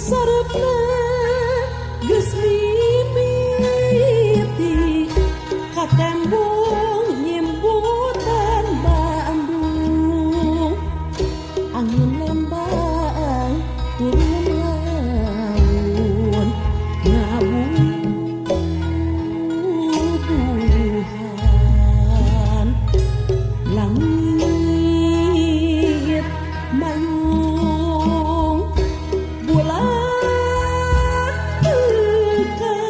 Sorepna geus mimiti katembung nyimbutan Bandung. Angin lembang turun laun ngabubuhan. Langit mayung, bulan teka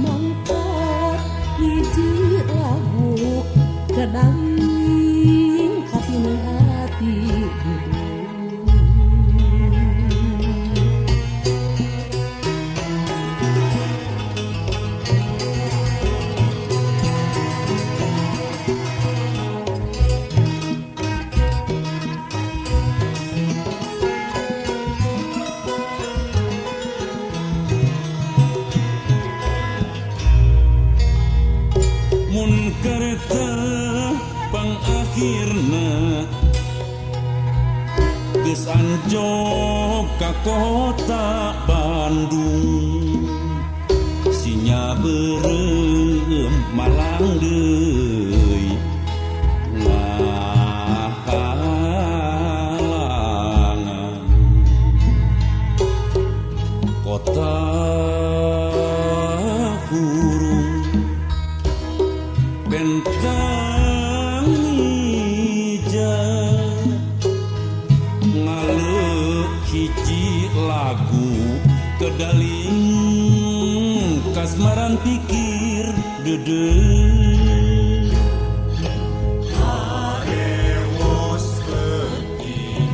mangkat hiji lagu kedaling katina hati. Mun kareta pangakhirna geus anjog ka kota Bandung, sinya beureum malang deui ngahalangan. Kota hurung bentang ija ngaleuk hiji lagu kedaling kasmaran pikir deudeuh. Harewos peuting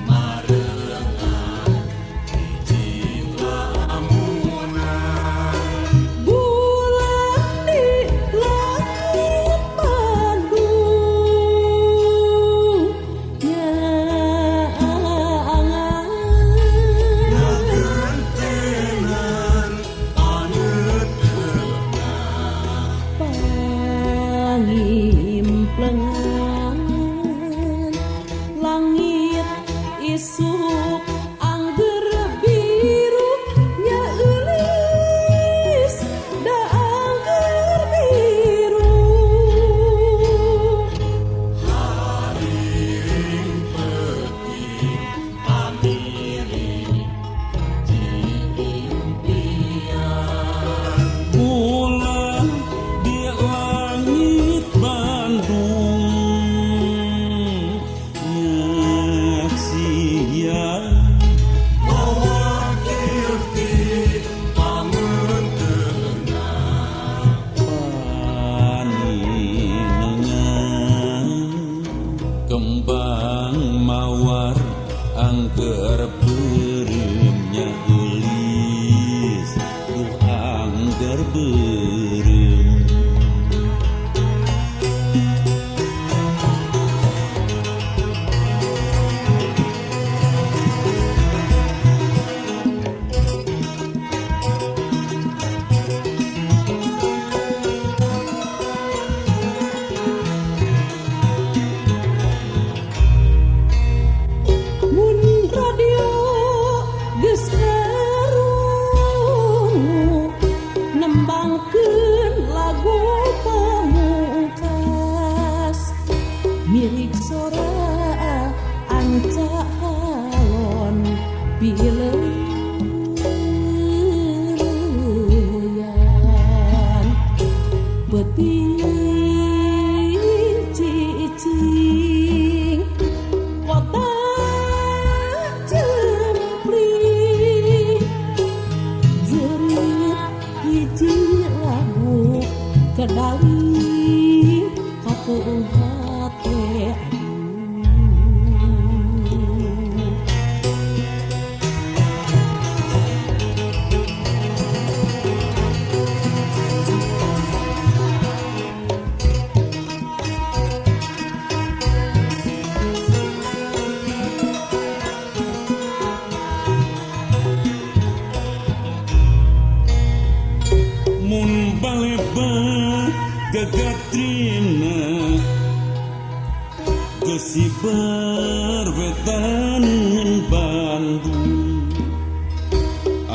marengan hiji lamunan. Bulan di langit Bandung nyaangan. Ngagentenan paneuteupna. Pangimplengan langit isuk angger biru nya eulis da angger biru. Hariring peuting pamiring impian. Bulan di langit Bandung nyaksian. Mawakil ti pangeunteuna. Paninengan kembang mawar angger beureumnya eulis, duh angger beureum. Mun radio geus karungu nembangkeun lagu pamungkas mirik sora anca halon pileuyan. Peuting cicing kota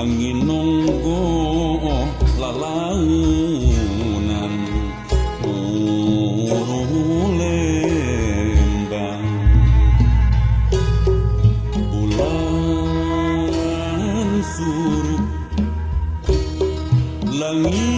Angin nonggo lalaunan Uru Lembang. Bulan surup, langit.